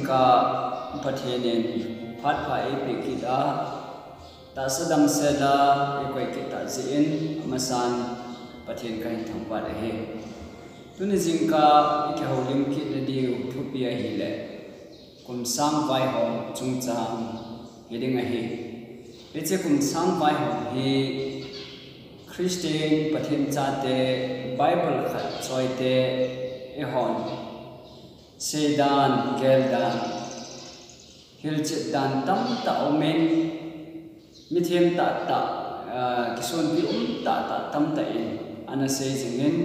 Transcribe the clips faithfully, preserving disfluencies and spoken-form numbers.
Ka Pathen in phat pha eipeh kit a, tahsa damsel a eikoi kit tah jeh in, amasan Pathen kahin thangvah e. Tuni jingkah ikihoulim kit nadiu thupi ahile, kum sang vaihom chungchang hiding ahi. Hiche kum sang vaihom hi Christian Pathen chate, Bible khat choite eihon seidan, geldan, hilchet dan tamtah aumin, mithem tahtah, ah, kisonpi um tahtah tamtah in ana sei jingin,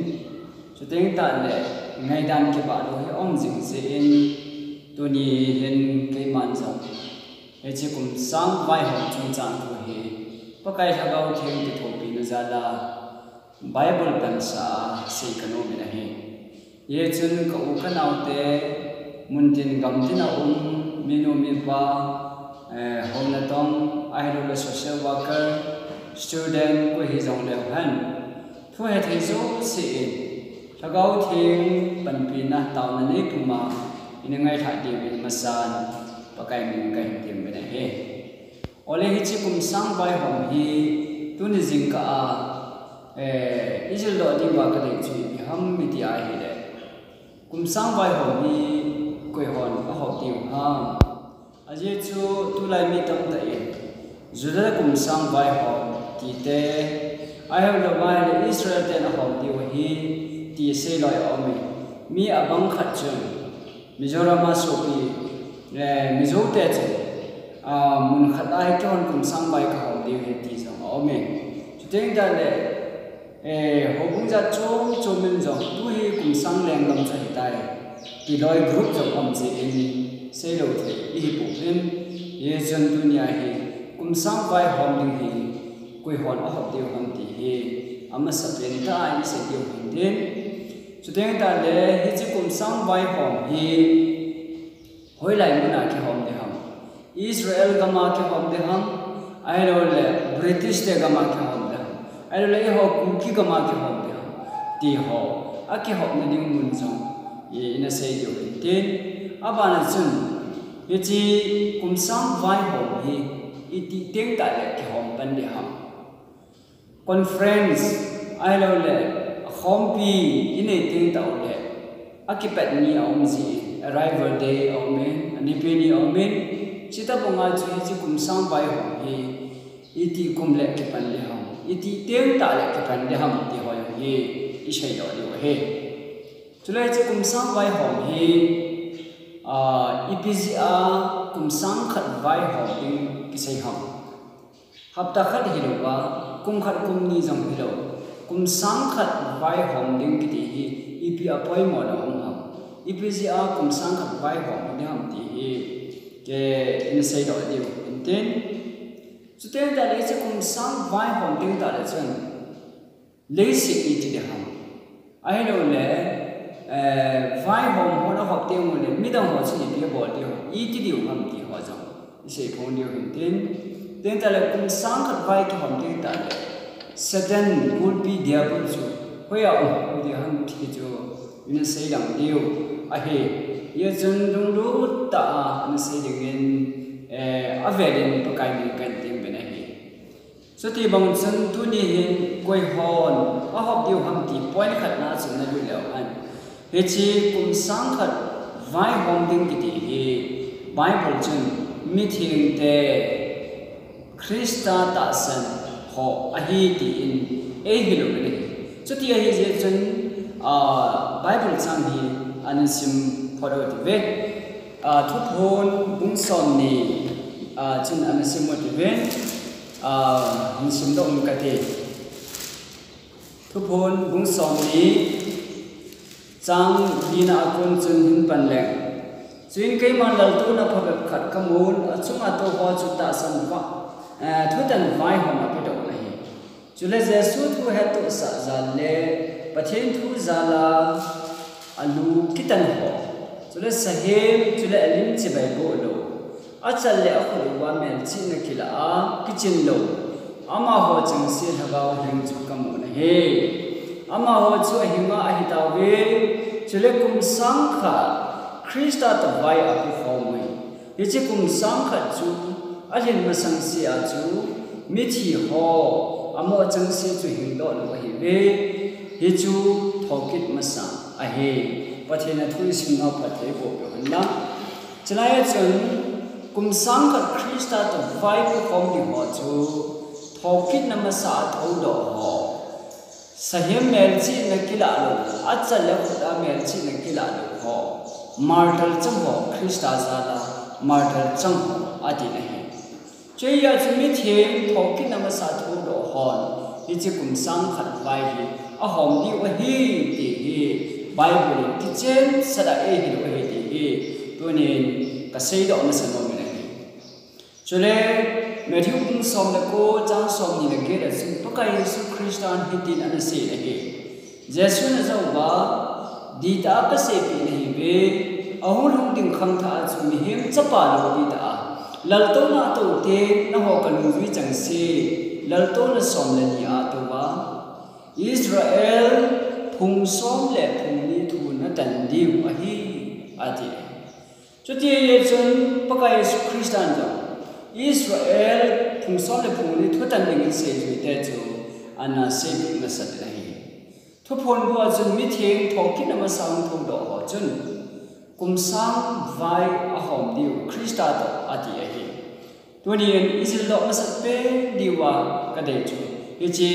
chuteng tahle ngaidan kibah lou hi aum jing jeh in, tuni hin keiman jong hiche kum sang vaihom chungchang thu hi Pakai Lhagao Theng kithopina jal a Bible pansa a sei kanom in ahi. Hichun ka u ka naote, muntin gamtin a um, minu mipa, eh, hou natong, ahilouleh social worker, student, koi hijongleu hen, thu hethei jouse in Lhagao Theng panpina taona neipum a ina ngailhah diuvin amasan Pakai min kahin temmin ahi. Ole, hiche kum sang vaihom hi tuni jingkah a, eh, ijil doh diuva kadei chu ipi ham iti ahile, kum sang vaihom hi koihon ahop diu ham? Ajeh chu tulai mi tamtah in Judah kum sang vaihom tite, ahilouva ahile Israel ten ahom diu ahi ti sei loi aume. Mi abang khat chun Mizoram a sopi, eh, Mizo te chun, ah, mun khat a hi keihon kum sang vai kahom diu ahi ti jong aume. Chuteng tahle, eh, houbung jat chom chom in jong tu hi kum sang lenggam chu ahitai ti loi group jong um jeh in seilou thei ihi pouvin, hichun tunia hi kum sang vaihom ding hi koihon ahop diu ham ti hi amasapen tah a isei diu hintin. Chuteng tahle hiche kum sang vaihom hi hoilai mun a kihom ding ham? Israel gam a kihom ding ham? Ahilouleh British te gam a kihom ding ham? Ahilouleh eiho Kuki gam a kihom ding ham? Ti ho akihopna ding mun jong i, ina sei diu hintin. Abana chun hiche kum sang vaihom hi itih teng tahle kihom pan ding ham? Conference, ahilouleh akhompi inei teng tah uleh akipat ni aum jin, arrival day aumin, anipi ni aumin, chutobang a chu hiche kum sang vaihom hi itih kum le kipan ding ham, itih teng tahle kipan ding ham ti ho hi isei doh diu ahi. Chule hiche kum sang vaihom hi, ah, ipi jeh a kum sang khat vaihom ding kisei ham? Hapta khat hilouva, kum khat kum ni jong hilou, kum sang khat vaihom ding kiti hi ipi a poimona um ham? Ipi jeh a kum sang khat vaihom ding ham ti hi kei ina sei doh diu hintin. Chuteng tahle hiche kum sang vaihom teng tahle chun leiset iti ding ham? Ahilouleh, eh, vaihom hon ahop teng uleh midang ho chun ipi abol diu ham, iti diu ham ti ho jong isei phong diu hintin. Chuteng tahle kum sang khat vai kihom teng tahle Satan, gulpi, diabol chu hoiya um ding ham ti chu ina sei lang diu ahi. Hichun lunglut tah a ina sei dingin, eh, avelin Pakai min kahin temmin ahi. Chuti bang chun tuni hin koihon ahop diu ham ti point khatna chun nalut leu hen, hiche kum sang khat vaihom ding kiti hi Bible chun mithengte, Christa tahsan ho ahi tin eihil uvin ahi. Chuti ahi jeh chun, ah, Bible chang hi ana sim phot u hite. Ah, Thuphon bung somni, ah, chun ana sim u hite. Ah, hin simdoh ing kate. Thuphon bung somni, chang lina a kon chun hin pan leng. Chuin keiman laltouna phabep khat kamun, achunga touho chu tahsan va, eh, thutan vaihom apedoh u ahi. Chule Jesu thu hettohsah jal le Pathen thu jal a alu kitan ho, chule sahem, chule alim chibai boh lou, achal le akhut uva melchihna kilah a kichin lou, amaho chengse Lhagao Theng chu kamun ahi. Amaho chu ahinga ahitauve, chule kum sang khat Christa toh vai apukhom u hi. Hiche kum sang khat chu alhin masang sea chu mithi ho amoh chang se chu hingdoh lou ahiuve. Hichu thokit masa ahi. Pathen a thu isim nau phatthei boh peh hen lang. Chulai a chun kum sang khat Christa toh vai pukhom ding ho chu thokitna masa a thoudoh ho. Sahem melchihna kilah lou, achale khut a melchihna kilah lou ho. Martyr chang ho, Christa jal a martyr chang ho, ati ahi. Chuti a chu mitheng thokitna masa thoudoh hon, hiche kum sang khat vai hi ahom diu ahi ti hi Bible in kichen sah a eihil u ahi ti hi tunin kaseidoh masa nom in ahi. Chule Matthew bung som le ko chang somni le get a chun Pakai Jesu Christan hitin ana sei ahi. Jesun ajah uva, Dihtah a kaseipeh nahiuve, ahung lhung ding khangthah a chu mihem chapa loupi tah a laltouna a tou te nangho kanungjui chang se, laltouna som le ni a tou a, Israel phung som le phung ni thu natan diu ahi, ati. Chuti ahile chun Pakai Jesu Christan jong Israel phung som le phung ni thutan dingin seijui te chu ana seipeh masat in ahi. Thuphon bua chun mitheng thokitna masa hung thoudoh ho chun kum sang vai ahom diu Christa toh ati ahi. Tunin ijildoh masat pen diuva kadei chu hiche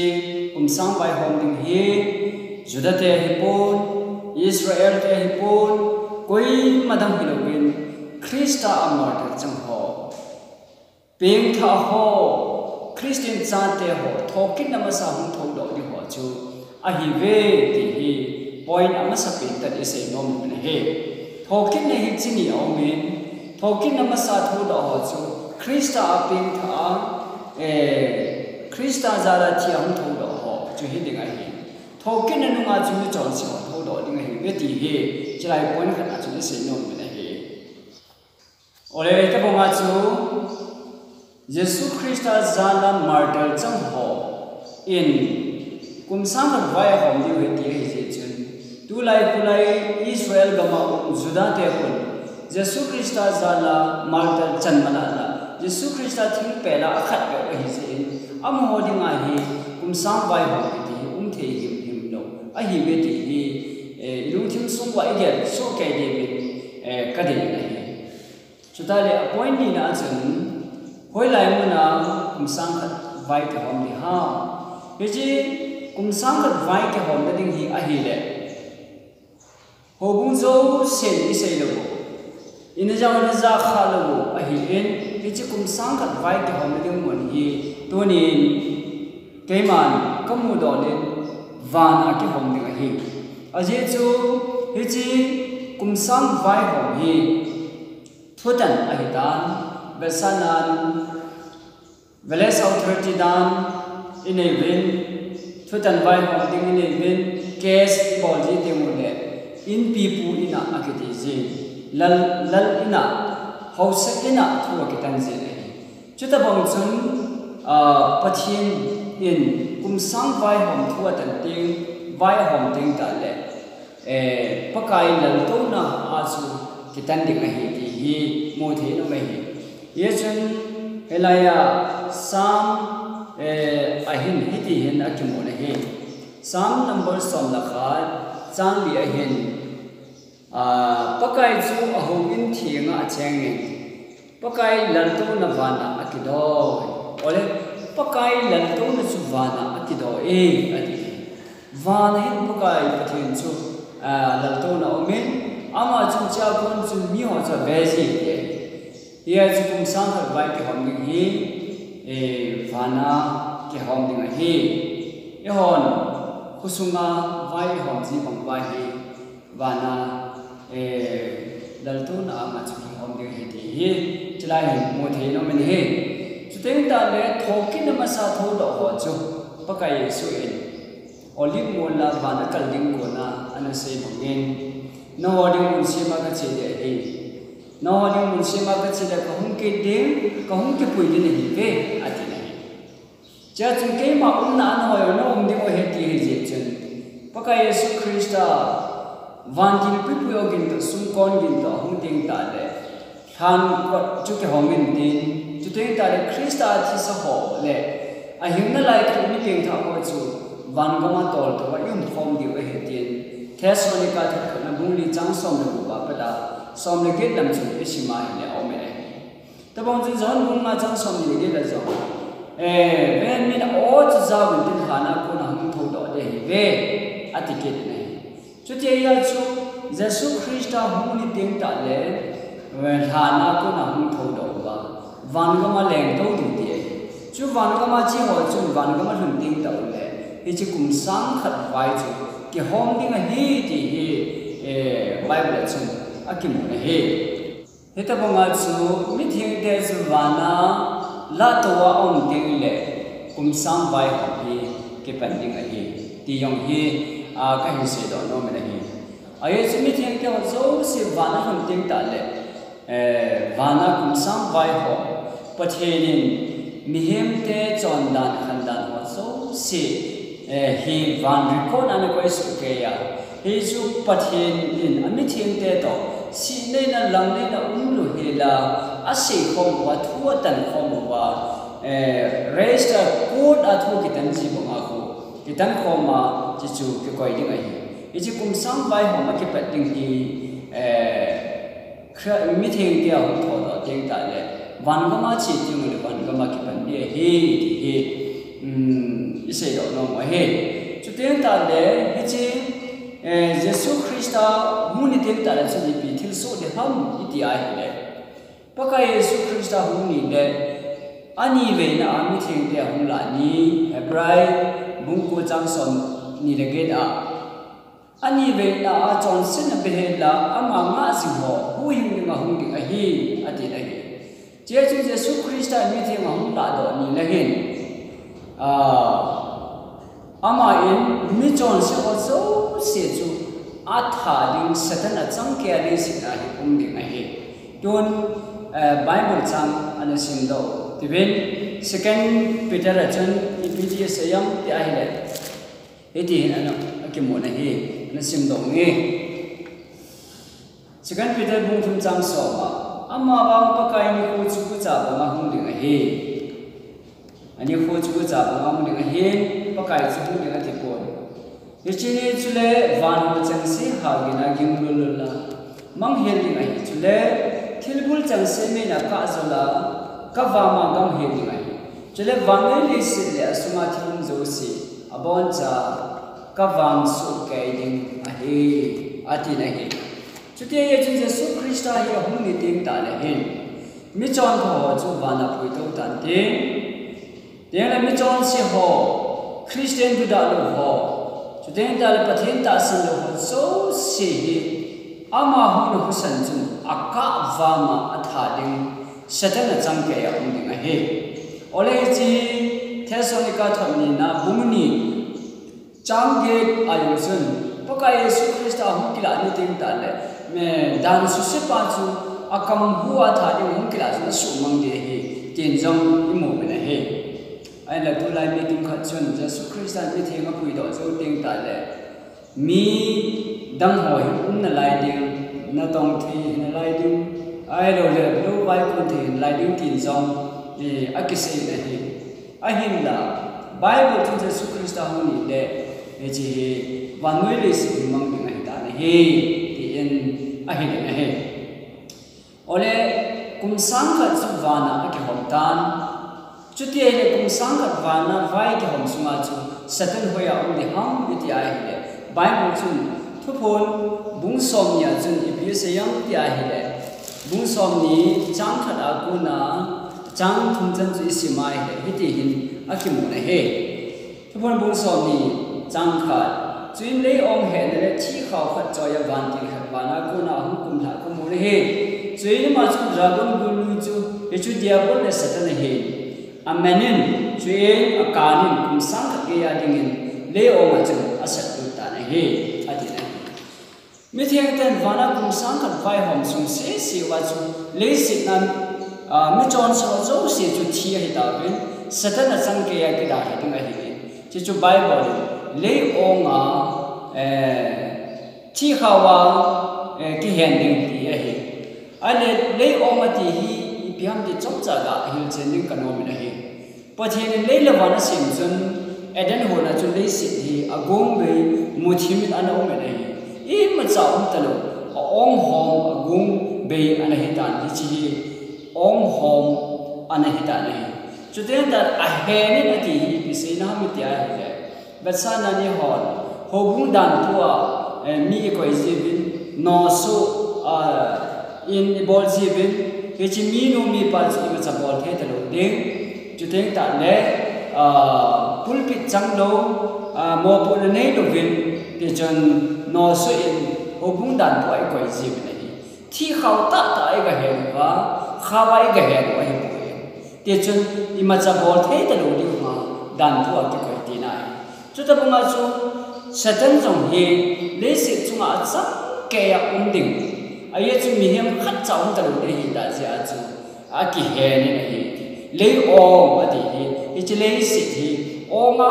kum sang vai hom ding hi Juda te ahipon, Israel te ahipon, koima dang hilouvin Christa a martyr chang ho, pengthah ho, Christian chate ho thokitna masa hung thoudoh ding ho chu ahiuve ti hi point amasapen tah in isei nom u ahi. Thokitna hi chini aumin, thokitna masa thoudoh ho chu Christa a pengthah a, eh, Christa jal a thi a hung thoudoh ho chu hiding ahi. Thokitna nunga chu michonse ho thoudoh ding ahiuve ti hi chulai point khat a chun isei nom u ahi. Ole, tabang a chu Jesu Christa jal a martyr chang ho in kum sang khat vai ahom diu ahi ti ahi jeh chun, tulai khulai Israel gam a um Juda te khun Jesu Christa jal a martyr chan man a la, Jesu Christa thingpel a akhat beh ahi jeh in, amaho dinga hi kum sang vai hom kiti hi um thei himhim lou ahiuve ti hi, eh, ilungthim sung uva igel soh kei diuvin, eh, kadei ahi. Chutah le a point nina a chun, hoilai mun a kum sang khat vai kihom ding ham? Hiche kum sang khat vai kihomna ding hi ahile, houbung jousen isei lou u, ina jao ina ja kha lou u ahin, hiche kum sang khat vai kihomna ding mun hi tunin keiman kamudoh in van a kihom ding ahi. Ajeh chu hiche kum sang vai hom hi thutan ahitan, vetsahnan, village authority dan inei uvin, thutan vaihom ding inei uvin, case ibol ji teng uleh, inpipu ina akiti jin, lal, lal ina, haosa ina thu akitan jin ahi. Chutobang chun, ah, Pathen in kum sang vaihom thu atan teng, vaihom teng tahleh, eh, Pakai laltouna a chu kitan ding ahi ti hi mu thei nom ahi. Hichun hilaiya Psalm, eh, ahin hiti hin akimun ahi. Psalm number som le khat, chang li ahin, ah, Pakai chu ahouin thenga achengin, Pakai laltouna vana akidoi. Ole, Pakai laltouna chu vana akidoi e, ati. Vana hin Pakai Pathen chu, ah, laltouna aumin, ama chun chea kon chun miho chu ave ji e. Hia chu kum sang khat vai kihom ding hi, eh, vana kihom ding ahi. Eihon, khosunga vai ihom ji bang vai hi, vana, eh, laltouna a ama chu kihom ding ahi ti hi, chulai hin mu thei nom in ahi. Chuteng tahleh, thokitna masa thoudoh ho chu, Pakai Jesu in, Olive mol a van akal ding kona, ana sei bangin, nangho ding mun sema kache ding ahi. Nangho ding mun sema kache le kahung kit ding, kahung kipui ding ahiuve, ati ahi. Chea chun keima umna a nangho jong naum diu ahi ti ahi jeh chun, Pakai Jesu Christa Vantil puipui ogin toh sumkon gin toh ahung teng tahle, lhan kot chu kihong intin, chuteng tahle Christa athisa ho le ahing nalai khat mi pengthah ho chu vangam a toltou a i umkhom diu ahi tin, Thessalonica thot khatna bung li chang som le gup a pat a som le get lam chun i sim a ahile aum e. Tabang chun John bung nga chang som ni le get a jong, eh, ven min a aw chu jao intin lhan a kona hung thoudoh ding ahi ve, ati kit in ahi. Chuti ahia chu Jesu Christa hung ni teng tahle, eh, lhan a kona hung thoudoh uva vangam a lengtou ding ti ahi. Chu vangam a che ho chun vangam a lhun teng tah ule hiche kum sang khat vai chu kihom ding ahi ti hi, eh, Bible a chun akimun ahi. Hitabanga chu mithengte chu vana lahtou a aum teng le kum sang vaihom hi kipan ding ahi ti jong hi, a, kahin seidoh nom in ahi. Ajeh chu mithengte ho jouse vana lhun teng tahle, eh, vana kum sang vaihom Pathen in mihemte chondan khandan ho jouse, eh, hi van record a ana koi soh kei a. Hichu Pathen in amithengte toh sihneina lamneina umlou hela, aseikhom uva, thu atankhom uva, eh, register court a thu kitan ji banga khu kitankhom a, chuchu kikoi ding ahi. Hiche kum sang vaihom a kipat ding hi, eh, Khra-, mithengte ahung thoudoh teng tahle vangam a che teng ule vangam a kipan ding ahi ti hi, um, i seidoh nom u ahi. Chuteng tahle hiche, eh, Jesu Christa hung ni teng tahle chu ipi thilsoh ding ham iti ahile, Pakai Jesu Christa hung ni le ani veina a mithengte ahung lah ni, Hebrai bung ko chang som ni le get a, ani veina a chonsetna behela ama ngah jing ho huhhing dinga hung ding ahi, ati ahi. Chuche chu Jesu Christa in mitheng ahung lahdoh ni le hin, a, ama in michonse ho jouse chu atha ding, Satan achangkei a leiset a hi um ding ahi. Tun, eh, Bible chang ana simdoh uvin, Second Peter a chun ipi ti asei em ti ahile, hiti hin ana, akimun ahi, ana simdoh inge. Second Peter bung thum chang som a, amavang Pakai nikho chu gucha banga hung ding ahi. Anikho chu gucha banga hung ding ahin, Pakai chu hung ding ati poi. Hiche ni chule van ho chengse hagin a ginglul lul a manghel ding ahi. Chule thilbul chengse meiyin akah jol a, kavam a gamhel ding ahi. Chule vannoi leiset le asunga thil um jouse aboncha kavam sohkei ding ahi, ati ahi. Chuti ahile chun Jesu Christa hi ahung ni teng tahle hin michonpha ho chu van a puitou tante. Tengle michonse ho, Christian duda lou ho, chuteng tahle Pathen tahsan lou ho jouse hi ama hung na husa chun akah vam a atha ding, Satan achangkei a um ding ahi. Ole hiche Thessalonica thot nina bung ni chang get a jong chun, Pakai Jesu Christa hung kilah ni teng tahle, mi dan suse pa chu akam hu a tha ding hung kilah chun asuhmang ding ahi, tin jong imu uvin ahi. Ahinla tulai mi kimkhat chun Jesu Christa in mitheng apuidoh jou teng tahle, mi dang ho hi um nalai ding, natong thei hinalai ding, ahilouleh lou vaikon thei hinalai ding tin jong, eh, akisei in ahi. Ahinla, Bible chun Jesu Christa hung ni le, hiche hi vannoi leiset hi mang ding ahitan ahi, tin ahin ahi. Ole, kum sang khat chu van a akihom tan. Chuti ahile kum sang khat van a vai kihom sunga chu Satan hoiya um ding ham iti ahile, Bible chun Thuphon bung somni a chun ipi asei em ti ahile, bung somni chang khat a kona chang thum chan chu isim a ahile, hiti hin akimun ahi. Thuphon bung somni chang khat. Chuin lei-ong hetna le thikhao khat choiya vantil khat van a kona ahung kumlhah kamu ahi. Chuin ama chu dragon gulnu chu, hichu Diabol le Satan ahi. Aman in, chuin akan in kum sang khat geiya dingin lei-ong a chun asatlut tan ahi, ati ahi. Mithengten van a kum sang khat vaihom sung sese uva chu leiset a, a, michonse ho jouse chu thi ahitauvin, Satan achangkeiya kida hiding ahi. Chuchu Bible in lei-ong a, eh, Thi khao a, eh, kihen ding ti ahi. Ahile, lei-om ati hi, ipi ham ti chomcha ga hilchen ding kanom in ahi. Pathen in lei le van asem chun, Eden hon a chun leiset hi agong bei muthim in ana um in ahi. Imacha um talou, a-ong hom agong bei ana hitan, hiche hi ong hom ana hitan ahi. Chuteng tah le ahen in ati hi ipi seina ham iti ahile, vetsahnan eihon houbung danpu a, eh, mi ikoi jiuvin, nosoh, ah, in ibol jiuvin, hiche minu mipa chu imacha bol thei talou ding. Chuteng tah le, ah, pulpit chang lou, ah, mopohna nei louvin, tichun nosoh in houbung danpu a ikoi jiuvin ahi. Thi khao tahtah a iga hen uva, khao a iga hen u ahipoi. Tichun imacha bol thei talou diu ma danpu a kikoi tina ahi. Chutobang a chu Satan jong hi leiset chunga achangkei a um ding. Ajeh chu mihem khatcha um talou ding ahitah jeh a chu akihen in ahi. Lei-om ati hi, hiche leiset hi ong a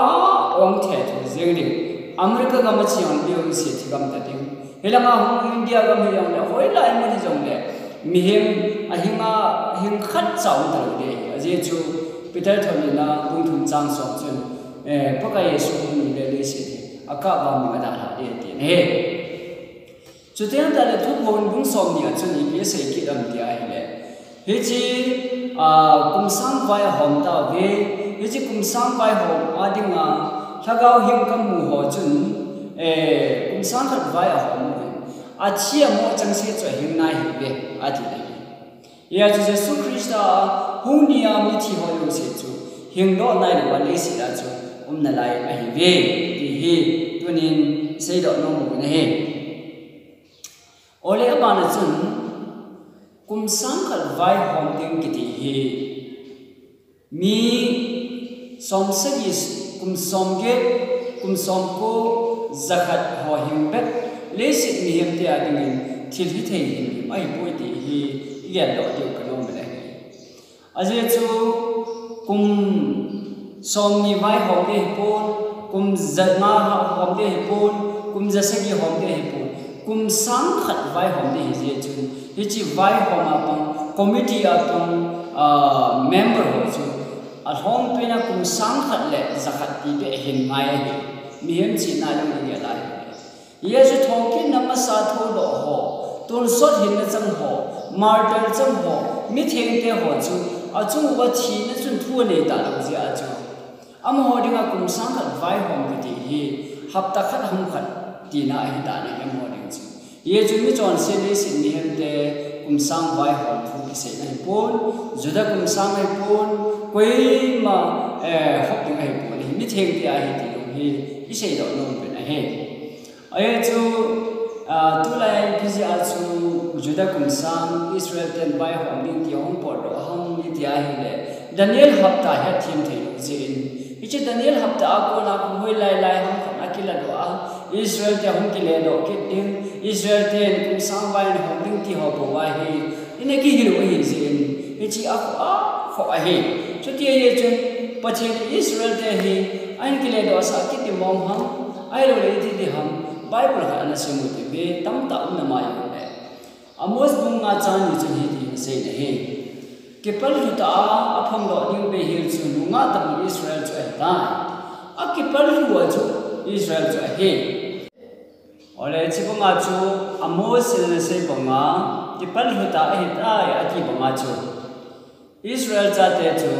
ong thetho jeng ding. America gam a che jong leiset hi gam ta ding. Hilanga hung India gam hi jongle, hoilai mun hi jongle, mihem ahing a, hing khatcha um talou ding ahi. Ajeh chu Peter thot nina bung thum chang som chun, eh, Pakai Jesu hung ni le leiset hi akap vangin adalhah ding ahi, ati ahi. Chuteng tah le Thuphon bung somni a chun ipi asei kit ham ti ahile, hiche, ah, kum sang vai ahom tauve, hiche kum sang vai hom a dinga lhagao hing kamu ho chun, eh, kum sang khat vai ahom uvin, athi amo changseh chu ahing nai ahiuve, ati ahi. Hijeh chun Jesu Christa hung nia mithi ho jouse chu hingdoh nailouva leiset a chu um nalai ahiuve, ti hi tunin seidoh nom u ahi. Ole, abana chun, kum sang khat vaihom ding kiti hi, mi som sagi, kum som get, kum som ko, ja khat ho hing bep, leiset mihemte a dingin thil hithei himhim ahipoi ti hi igel doh diu kanom e. Ajeh chu kum somni vaihom ding ahipon, kum ja nga hom ding ahipon, kum ja sagi hom ding ahipon, kum sang khat vaihom ding ahi jeh chun, hiche vaihom a pang, committee a pang, ah, member ho chu alhompen a kum sang khat le ja khat ti beh ahin ngai ahi. Mihem chihna jong igel ahi. Jesu thokitna masa thoudoh ho, tonsot hinna chang ho, martyr chang ho, mithengte ho chu achung uva thina chun thu anei talou jeh a chu, amaho dinga kum sang khat vaihom kiti hi hapta khat ham khat tina ahitan ahi, amaho ding chu. Jesu mi chonse leiset mihemte kum sang vaihom thu kiseina ahipon, Juda kum sang ahipon, koima, eh, hop ding ahipon ahi, mithengte ahi ti jong hi iseidoh nom pen ahi. Ajeh chu, ah, tulai ipi jeh a chu Juda kum sang Israel ten vaihom ding ti hung potdoh ham iti ahile, Daniel hapta hetthem theilou jeh in. Hiche Daniel hapta a kona hoilai lai ham khat akiladoh a, Israel te hung kiledoh kit ding, Israel ten kum sang vai ahom ding ti ho bou ahi, ina kihil u ahi jeh in, hiche akhoh, akhoh ahi. Chuti ahijeh chun, Pathen in Israel te hi ahin kiledohsah kit ding mong ham, ahilouleh iti ding ham, Bible khat ana sim u hite, tamtah um namai uve. Amos bung nga chang ni chun hiti hin asei in ahi. Kipallhu tah a aphongdoh ding beihel chu nungah tabang Israel chu ahitai. Akipallhu a chu Israel chu ahi. Ole, hiche banga chu Amos in ana sei banga, kipallhu tah ahitai ati banga chu, Israel chate chu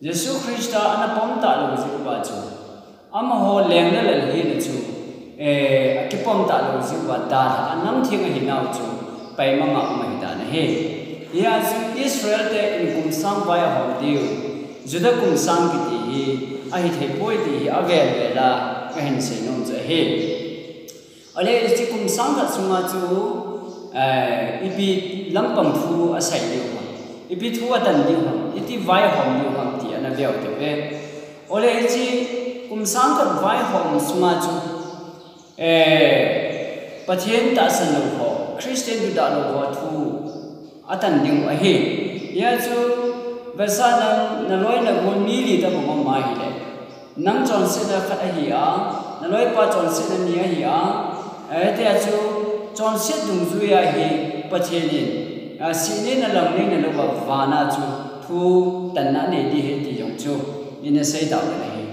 Jesu Christa ana pom talou jeh uva chu, amaho leng le lal hina chu, eh, akipom talou jeh uva dalha a namtheng ahinau chu paimama um ahitan ahi. Hijeh a chu Israel te in kum sang vai ahom diu, Juda kum sang kiti hi ahithei poi ti hi avel vel a kahin seinom chu ahi. Ole, hiche kum sang khat sunga chu, eh, ipi lampang thu asei diu ham, ipi thu atan diu ham, iti vaihom diu ham ti ana veu hite. Ole, hiche kum sang khat vaihom sunga chu, eh, Pathen tahsan lou ho, Christian dudah lou ho thu atan ding u ahi. Hijeh a chu, vetsahnan, naloi nagol mi li tabang um ahile, nang chonsetna khat ahi a, naloipa chonsetna ni ahi a, Hitia chu chonset dungjuia hi Pathen in, a, sihneina lamneina louva vana chu thutanna anei ding ahi ti jong chu ina seidoh u ahi.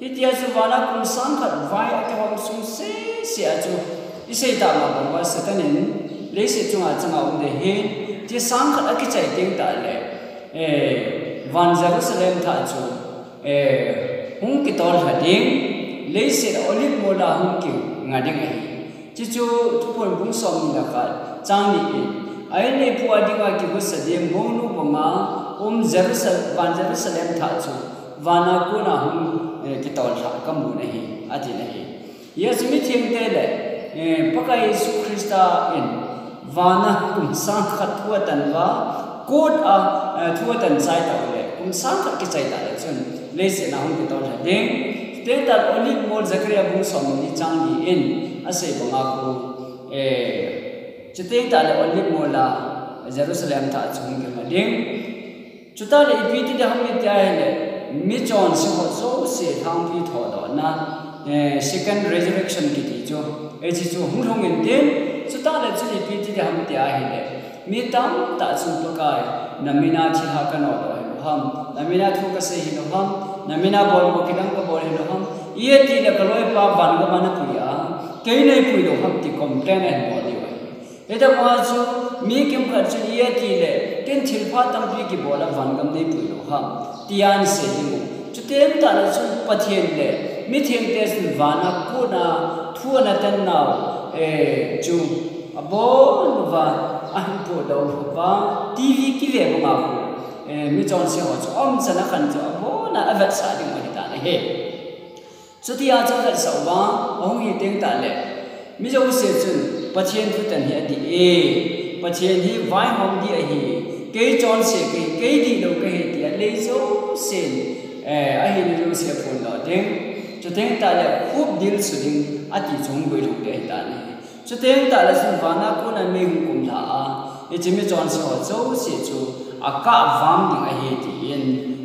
Hitia chu vana kum sangkhat vai akihom sung sese a chu isei tah ma bang uva Satan in leiset chunga changa um ding ahi. Hiche sangkhat akichai teng tah le, eh, van Jerusalem thah chu, eh, hung kitol lha ding, leiset Olive mol a hung kinga ding ahi. Chuchu Thuphon bung somni le khat chang ni in, a-in neipu a dinga kigosa ding mounu banga um Jerusal-, van Jerusalem thah chu vana kona hung, eh, kitol lha kamu ahi, ati ahi. Hiche mithengte le, eh, Pakai Jesu Christa in vana kum sangkhat thu atan uva, court a, eh, thu atan chai tah u le, kum sangkhat kichai tah le chun, leiset a hung kitol lha ding. Chuteng tah le Olive mol Zechariah bung somni chang ni in asei banga khu, eh, chuteng tah le Olive mol a Jerusalem thah chu hung kinga ding. Chutah le ipi ti ding ham iti ahile, michonse ho jouse lhangpi thodohna, eh, second resurrection kiti chu, hiche chu hung lhung intin, chutah le chun ipi ti ding ham iti ahile, mi tamtah chun Pakai, na mina thilha kanodoh hilou ham, na mina thu kasei hilou ham, na mina bolmo kidang kabol hilou ham, iti le kaloipa vangam a napui a, kei neipui lou ham ti complain ahin bol diu ahi. Hitia chu mi kimkhat chun iti le, ken thilpha tampi kibol a vangam neipui lou ham, tia asei diu. Chuteng tah le chun Pathen le mithengte chun vana kona thu ana tan nau, eh, chu abon uva ahin podoh uva, T V kive banga khu, eh, michonse ho chu aumchan a khan chu abon a avetsah diu ahitan ahi. Chutia chu avetsah uva, ahung hi teng tah le, mi jouse chun, Pathen thutan hi adih e, Pathen hi vaihom ding ahi, kei chonse kahi, kei dihlou kahi tia lei jousen, eh, ahina jouse aphondoh ding. Chuteng tah le, khup dilsu ding, ati chu hung guilhung ding ahitan ahi. Chuteng tah le chun vana kona mei hung kumlha a, hiche michonse ho jouse chu akahvam ding ahi tin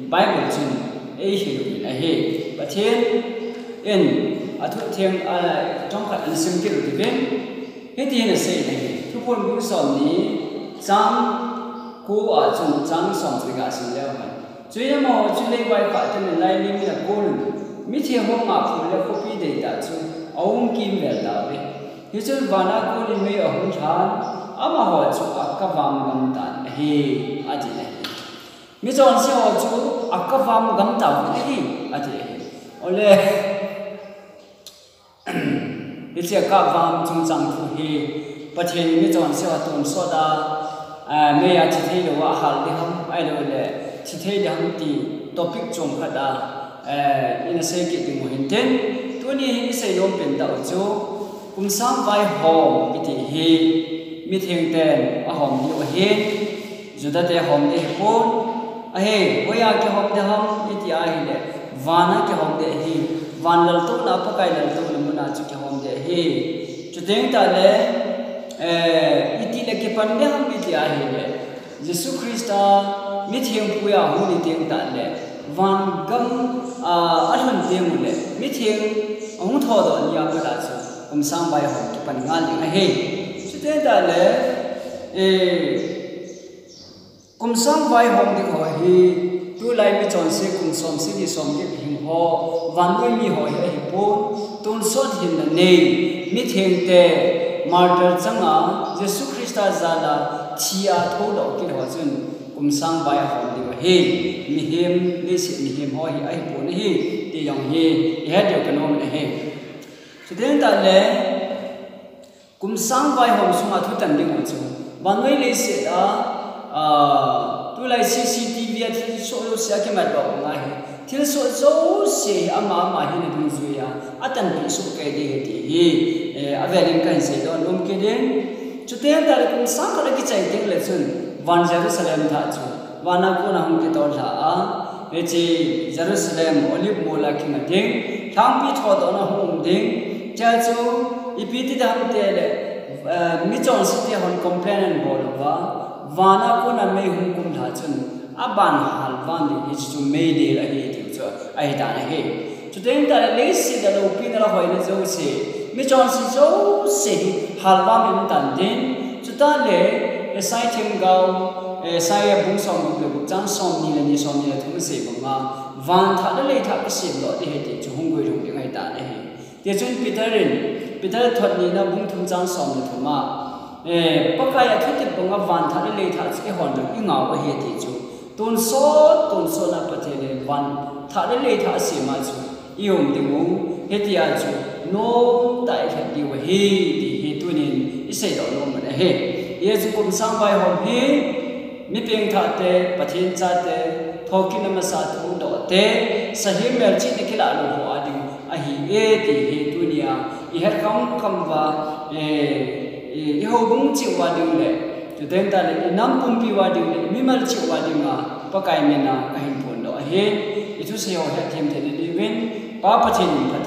Bible chun eihil uvin ahi. Pathen in athutheng, a, chomkhat ana sim kit u hitin, hiti hin asei in ahi. Thuphon bung somni chang ko a chun chang som chu kasim leu hen. Chuin amaho chu lei vaikhah ten lailim in akonin, mitheng ho ngahphu le khopi deitah chu aum kimvel tauve. Hichun vana konin mei ahung lhan, amaho chu akahvam gam tan ahi, ati ahi. Michonse ho chu akahvam gam tauve ahi, ati ahi. Ole, hiche akahvam chungchang thu hi Pathen in michonse ho tonsot a, a, mei a thi thei lou a hal ding ham, ahilou le thi thei ding ham ti topic chom khat a, eh, ina sei kit ding u hintin. Tuni hin isei nom pen tah u chu, kum sang vaihom iti hi mitheng ten ahom diu ahin, Juda te hom ding ahipon, ahi, hoiya kihom ding ham iti ahile, vana kihom ding ahi, van laltouna, Pakai laltouna muna chu kihom ding ahi. Chuteng tah le, eh, iti le kipan ding ham iti ahile, Jesu Christa mithengpui a hung ni teng tah le, vangam, a, alhun teng u le, mitheng ahung thodoh ni a pat a chu, kum sang vaihom kipan ngal ding ahi. Chuteng tah le, eh, kum sang vaihom ding ho hi, tulai michonse kum som sagi som get hing ho, vannoi mi ho hi ahipon, tonsot hinna nei, mithengte, martyr changa, Jesu Christa jal a, thi a thodoh kit ho chun, kum sang vaihom ding u ahi, mihem, leiset mihem ho hi ahipon ahi, ti jong hi, ihet diu kanom in ahi. Chuteng tah le, kum sang vaihom sunga thutan ding u chu, vannoi leiset a, a, tulai C C T V a thilsoh jouse akimat doh u ahi. Thilsoh jouse hi ama, ama hin adungjui a, atanpeh soh kei ding ahi ti hi, eh, avel in kahin seidoh nom kit in. Chuteng tah le kum sang khat akichai teng le chun, van Jerusalem thah chu, vana kona hung kitol lha a, hiche Jerusalem, Olive mol a kinga ding, lhangpi thodohna hung um ding, chua chu, ipi ti ding ham ti le, eh, michonse te hon complain ahin bol uva, vana kona mei hung kumlha chun, aban hal vang ding hiche chu meidil ahi tiu chu ahitan ahi. Chuteng tah le leiset a loupina le hoina jouse, Michonse jouse hi halvam in tan tin, chuteng le, Isaiah themgao, Isaiah bung somgup le gup chang somni le ni, somni le thum asei banga, van thah le lei thah kisemdoh ding ahi ti chu hung guilhung ding ahitan ahi. Tichun Peter in, Peter thot nina bung thum chang som le thum a, eh, Pakai athutep banga van thah le lei thah chu eihon jong ingah u ahi ti chu, tonsot, tonsot a Pathen in van thah le lei thah asem a chu, i-um ding u, hitia chu, nomtah a ilhen diu ahi, ti hi tunin iseidoh nom u ahi. Hiche chu kum sang vaihom hi, mi pengthahte, Pathen chate, thokitna masa thudohte, sahem melchihna kilah lou ho a ding ahi e, ti hi tunia ihet khamkham uva, eh, i, ihoubung cheh uva ding le, chuteng tale, inam pumpi uva ding le, imimal cheh uva dinga, Pakai mina kahin phondoh ahi. Ithusei ho hetthem theina diuvin, Pa Pathen in phat